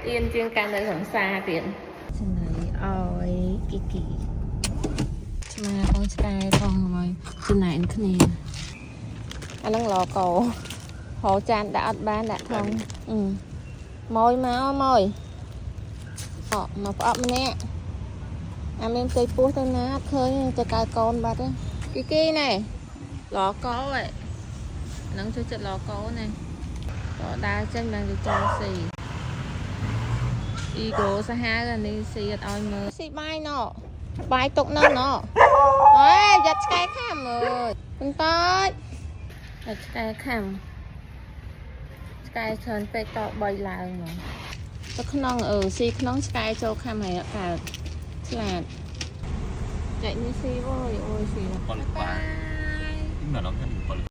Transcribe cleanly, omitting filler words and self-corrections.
អៀនជាងការនៅសង្សារទៀតចំណៃអយគីគីឆ្មាផងឆ្កែផងមកចំណែនគ្នាអាហ្នឹងឡកោហៅចានដាក់អត់បានដាក់ថងអឺម៉យមកម៉យអកមកផ្អប់ម្នាក់អាមានផ្ទៃពោះទៅណាអត់ឃើញទៅកៅកូនបាត់ទេគីគីណែឡកោហ៎ហ្នឹងជួយចិត្តឡកោណែក៏ដើរចេញបានទៅចូលស៊ី អ៊ីហ្គោសាហាវអានេះស៊ីអត់ឲ្យមើលស៊ីបាយណបាយទុកនៅណអេយ៉ាត់ឆ្កែខាំអើយបន្តចយ៉ាត់ឆ្កែខាំឆ្កែច្រើនពេកត3ឡើងហ្មងទៅក្នុងអឺស៊ីក្នុងឆ្កែចូលខាំហើយអត់កើតឆ្លាតចែកនេះស៊ីវយអូយស៊ី 7ក្បាល បាយ ម្ដងខ្ញុំ7